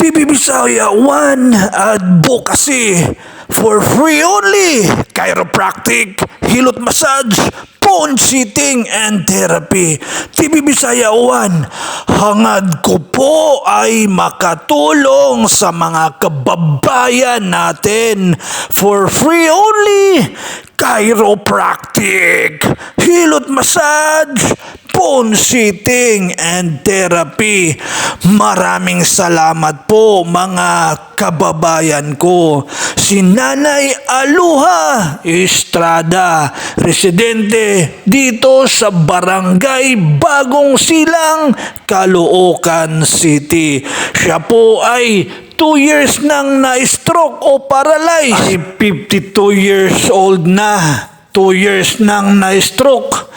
TV Bisaya 1 Advocacy for free only chiropractic, hilot massage, phone sitting and therapy. TV Bisaya 1, hangad ko po ay makatulong sa mga kababayan natin for free only chiropractic, hilot massage, phone sitting and therapy. Maraming salamat po, mga kababayan ko. Si Nanay Aluha Estrada, residente dito sa Barangay Bagong Silang, Caloocan City. Siya po ay 2 years nang na-stroke o paralyzed. Ay 52 years old na. 2 years nang na-stroke.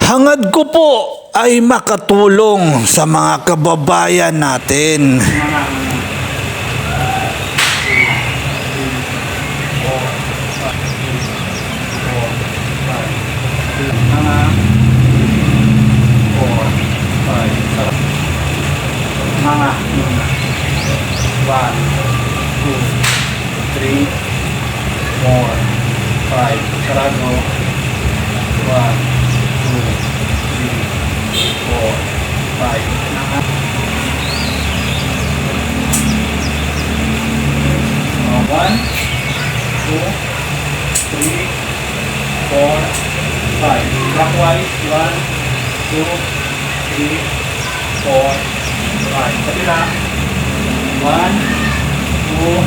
Hangad ko po ay makatulong sa mga kababayan natin. Mga 4, 5, mga 1, 2, 3, 4, 5, sarado. 1, 2, 3, 4, 5. Mga 1, 2, 3, 4, 5. Clockwise, 1, 2, 3, 4, 5. Kabila, 1, 2,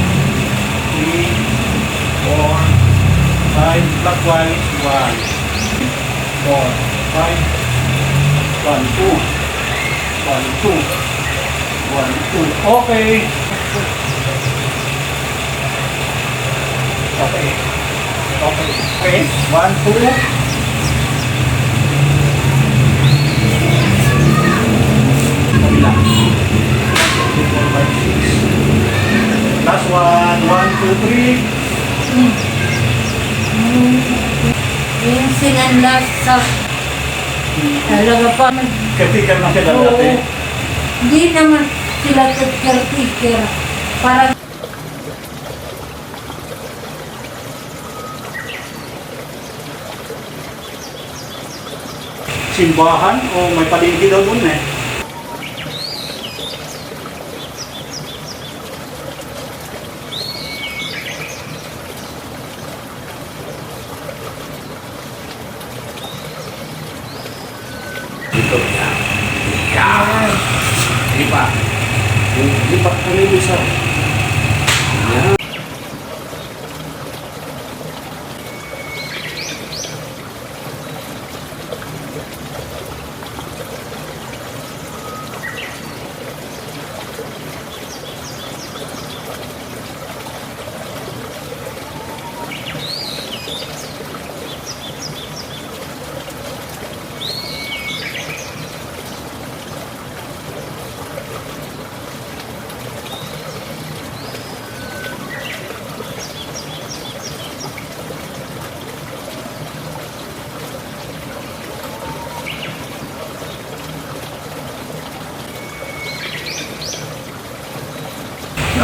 3, 4, 5. Clockwise, 1, 4, 5, 1, 2, 1, 2, 1, 2. Okay. Okay. Okay. Okay. 1, 2. Kabila. 2, 4, 5, 6. Last one. 1, 2, 3. Yung sinanlas sa talaga pa. Caretaker na sila Oo. dati. Hindi naman sila caretaker. Parang Simbahan o may palengke daw dun eh. Dito. Yan. Yan. Di ba? Di ba? Ano yung isa? Yan.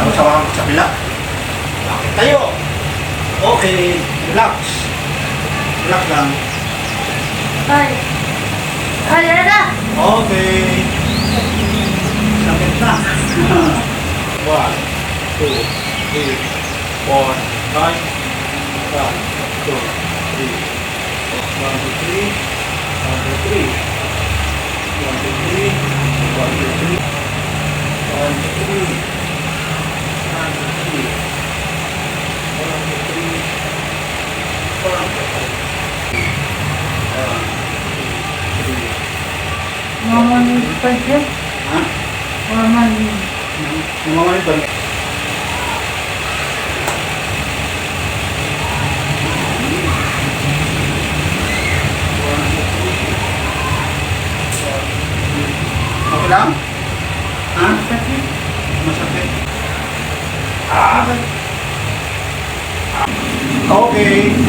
Ako sa mga sa kabila. Bakit tayo? Okay. Relax. Relax lang. ay, ay, ala! Okay. Sakit na. 1, 2, 3, 4, 5. 1, 2, 3. 1, 2, 3. 1, 2, 3. 1, 2, 3. 1, 2, 3. 1, 2, 3. 1, 2, 3. 1, 2, 3. 1, 2, 3. 1, 2, 3. Mamanid pa siya. Ha? Mamanid. Namamanid ba? Okay lang? Ha? Sakit. Masakit. Ah! Okay.